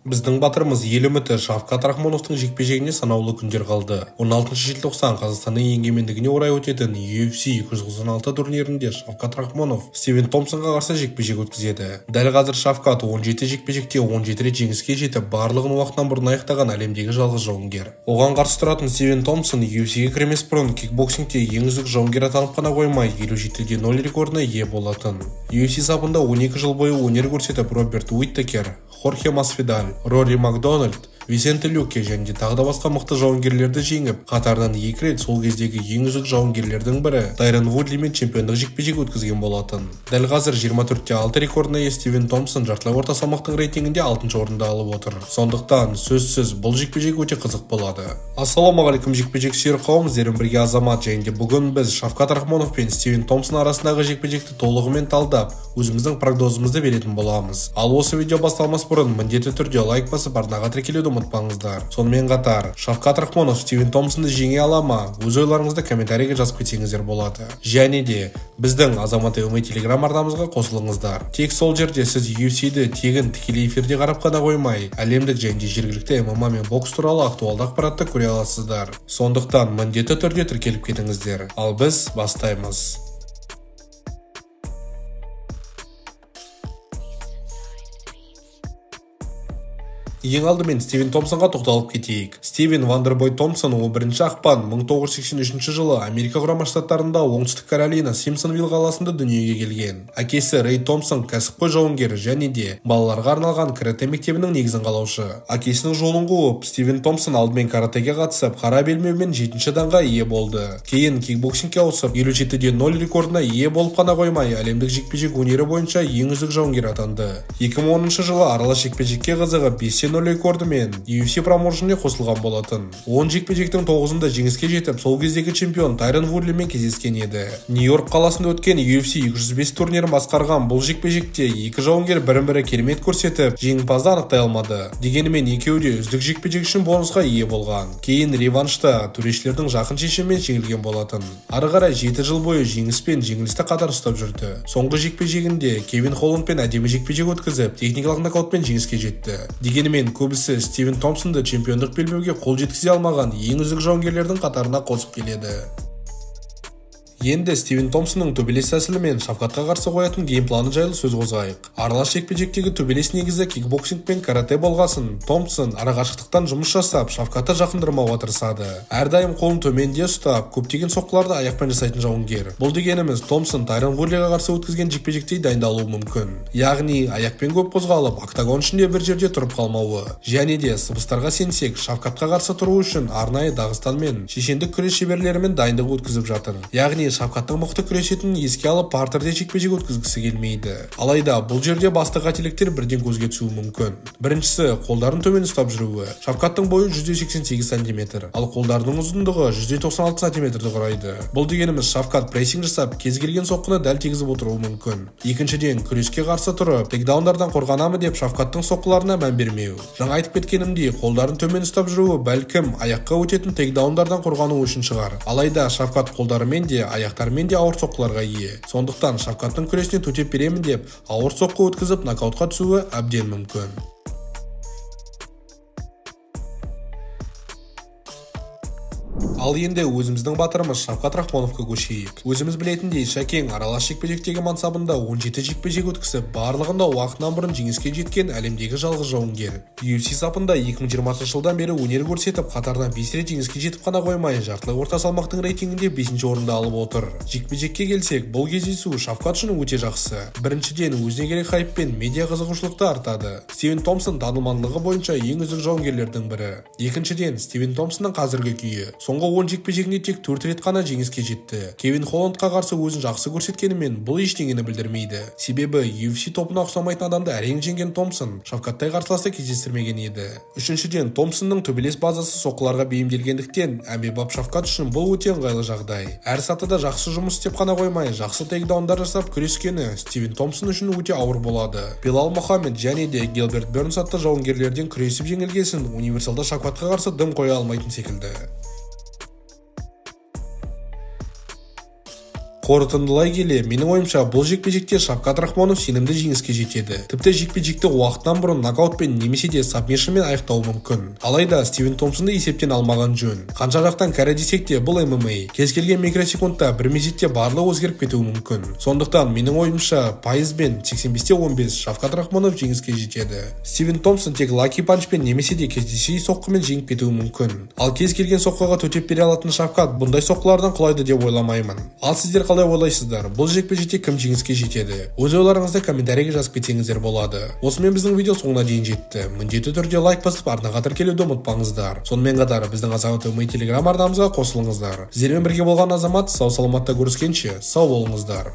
Біздің батырымыз ел үміті Шавкат Рахмоновтың жекпе-жегіне санаулы күндер қалды. 16 желтоқсан Қазақстанның егемендігіне орай өтетін UFC 296 турнирінде Шавкат Рахмонов Стивен Томпсонға қарсы жекпе-жек өткізеді. Дәл қазір Шавкат 17 жекпе-жекте 17 рет жеңіске жетіп, барлығын уақытынан бұрын аяқтаған әлемдегі жалғыз жауынгер. Оған қарсы тұратын Стивен Томпсон UFC-ге кірмес бұрын кикбоксингте ең үздік жауынгер атанып қана қоймай, 57-0 рекордына ие болатын. UFC сапында 12 жыл бойы өнер көрсетіп, Роберт Уиттекер, Хорхе Масвидаль, Рори Макдональд, Висенте Люке және де тағы да басқа мықты жауынгерлерді жеңіп, қатарынан екі рет сол кездегі ең үздік жауынгерлердің бірі Тайрон Вудлимен чемпиондық жекпе-жек өткізген болатын. Дәл қазір 24-6 рекордына ие Стивен Томпсон жартылай орта салмақтың рейтингінде 6-шы орында алып отыр. Сондықтан сөзсіз бұл жекпе-жек өте қызық болады. Ассалаумағалейкум жекпе-жек сүйер қауым, сіздермен бірге Азамат және де бүгін біз Шавкат Рахмонов пен Стивен Томпсон арасындағы жекпе-жекті толығымен талдап, өзіміздің прогнозымызды беретін боламыз. Ал осы видео басталмас бұрын міндетті түрде лайк басып арнаға тіркелуді ұмытпаңыздар. Сонымен қатар, Шавкат Рахмонов Стивен Томпсонды жеңе ала ма? Өз ойларыңызды комментарийге жазып кетсеңіздер болады. Және де біздің Азамат ММА телеграм арнамызға қосылыңыздар. Тек сол жерде сіз UFC-ді тегін тікелей эфирде қарап қана қоймай, әлемдік және де жергілікті ММА мен бокс туралы актуалды ақпаратты көре аласыздар. Сондықтан міндетті түрде тіркеліп кетіңіздер. Ал біз бастаймыз. Ең алдымен Стивен Томпсонға тоқталып кетейік. Стивен Вандербой Томпсон 11 ақпан 1983 жылы Америка Құрама Штаттарында Оңтүстік Каролина Симпсонвилл қаласында дүниеге келген. Әкесі Рэй Томпсон кәсіпқой жауынгер және де балаларға арналған карате мектебінің негізін қалаушы. Әкесінің жолын қуып, Стивен Томпсон алдымен каратэге қатысып, қара белбеумен 7-ші данға ие болды. Кейін кикбоксингке ауысып, 57-0 рекордына ие болып қана қоймай, әлемдік жекпе-жек өнері бойынша ең үздік жауынгер атанды. 2010 жылы аралас жекпе-жекке қызығып, 5-0 рекордымен UFC промоушеніне қосылған болатын. 10 жекпе-жектің 9-ында жеңіске жетіп, сол кездегі чемпион Тайрон Вудлимен кездескен еді. Нью-Йорк қаласында өткен UFC 205 турнирін басқарған бұл жекпе-жекте екі жауынгер бірін-бірі керемет көрсетіп, жеңімпазды анықтай алмады. Дегенімен екеуі де үздік жекпе-жек үшін бонусқа ие болған. Кейін реваншта төрешілердің жақын шешімімен жеңілген болатын. Ары қарай 7 жыл бойы жеңіс пен жеңілісті қатар ұстап жүрді. Соңғы жекпе-жегінде Кевин Холландпен әдемі жекпе-жек өткізіп, техникалық нокаутпен жеңіске жетті. Дегенімен көбісі Стивен Томпсонды чемпиондық белбеуге қол жеткізе алмаған ең үздік жауынгерлердің қатарына қосып келеді. Енді Стивен Томпсонның төбелес тәсілі мен Шавкатқа қарсы қоятын геймпланы жайлы сөз қозғайық. Аралас жекпе-жектегі төбелес негізі кикбоксинг пен карате болғасын, Томпсон арақашықтықтан жұмыс жасап, Шавкатты жақындырмауға тырысады. Әрдайым қолын төменде ұстап, көптеген соққыларды аяқпен жасайтын жауынгер. Бұл дегеніміз Томпсон Тайрон Вудлиға қарсы өткізген жекпе-жектей дайындалуы мүмкін. Яғни аяқпен көп қозғалып, октагон ішінде бір жерде тұрып қалмауы. Және де сыбыстарға сенсек, Шавкатқа қарсы тұру үшін арнайы Дағыстан мен шешендік күрес шеберлерімен дайындық өткізіп жатыр. Яғни Шавкаттың мықты күресетінін еске алып, партерде жекпе-жек өткізгісі келмейді. Алайда бұл жерде басты қателіктер бірден көзге түсуі мүмкін. Біріншісі, қолдарын төмен ұстап жүруі. Шавкаттың бойы 188 см, ал қолдарының ұзындығы 196 см-ді құрайды. Бұл дегеніміз Шавкат прессинг жасап, кез келген соққыны дәл тигізіп отыруы мүмкін. Екіншіден, күреске қарсы тұрып, тейкдаундардан қорғанамы деп Шавкаттың соққыларына мән бермеу. Жаңа айтып кеткенімдей, қолдарын төмен ұстап жүруі бәлкім аяққа өтетін тейкдаундардан қорғану үшін шығар. Алайда Шавкат қолдарымен де аяқтарымен де ауыр соққыларға ие. Сондықтан Шавкаттың күресіне төтеп беремін деп ауыр соққы өткізіп нокаутқа түсуі әбден мүмкін. Ал енді өзіміздің батырымыз Шавкат Рахмоновқа көшейік. Өзіміз білетіндей, Шәкең аралас жекпе-жектегі мансабында 17 жекпе-жек өткізіп, барлығында уақытынан бұрын жеңіске жеткен әлемдегі жалғыз жауынгер. UFC сапында 2020 жылдан бері өнер көрсетіп, қатарынан 5 рет жеңіске жетіп қана қоймай, жартылай орта салмақтың рейтингінде 5-ші орында алып отыр. Жекпе-жекке келсек, бұл кездесу Шавкат үшін өте жақсы. Біріншіден, өзіне керек хайп пен медиа қызығушылықты артады. Стивен Томпсон танымалдығы бойынша ең үздік жауынгерлердің бірі. Екіншіден, Стивен Томпсонның қазіргі күйі. Соңғы 10 жекпе-жегінде тек 4 рет қана жеңіске жетті. Кевин Холландқа қарсы өзін жақсы көрсеткенімен бұл ештеңені білдірмейді. Себебі UFC топына ұқсамайтын адамды әрең жеңген Томпсон Шавкаттай қарсыласты кездестірмеген еді. Үшіншіден, Томпсонның төбелес базасы соққыларға бейімделгендіктен әмбебап Шавкат үшін бұл өте ыңғайлы жағдай. Әр сатыда жақсы жұмыс істеп қана қоймай, жақсы тейкдаундар жасап күрескені Стивен Томпсон үшін өте ауыр болады. Билал Мохаммед және де Гилберт Бернс атты жауынгерлерден күресіп жеңілгесін универсалда Шавкатқа қарсы дым қоя алмайтын секілді. Қорытындылай келе, менің ойымша, бұл жекпе-жекте Шавкат Рахмонов сенімді жеңіске жетеді. Тіпті жекпе-жекті уақытынан бұрын нокаутпен немесе де сабмишнмен аяқтауы мүмкін. Алайда Стивен Томпсонды есептен алмаған жөн. Қанша жақтан кәрі десек те, бұл ММА. Кез келген микросекундта бір мезетте барлығы өзгеріп кетуі мүмкін. Сондықтан менің ойымша, пайызбен 85-15 Шавкат Рахмонов жеңіске жетеді. Стивен Томпсон тек лаки панчпен немесе де кездесей соққымен жеңіп кетуі мүмкін. Ал кез келген соққыға төтеп бере алатын Шавкат бұндай соққылардан құлайды деп ойламаймын. Ал сіздер қалай ойлайсыздар? Бұл жекпе-жекте кім жеңіске жетеді? Өз ойларыңызды комментарийге жазып кетсеңіздер болады. Осымен біздің видео соңына дейін жетті. Міндетті түрде лайк басып, арнаға тіркелуді ұмытпаңыздар. Сонымен қатар біздің Азамат ММА телеграм арнамызға қосылыңыздар. Сіздермен бірге болған Азамат, сау саламатта көріскенше, сау болыңыздар.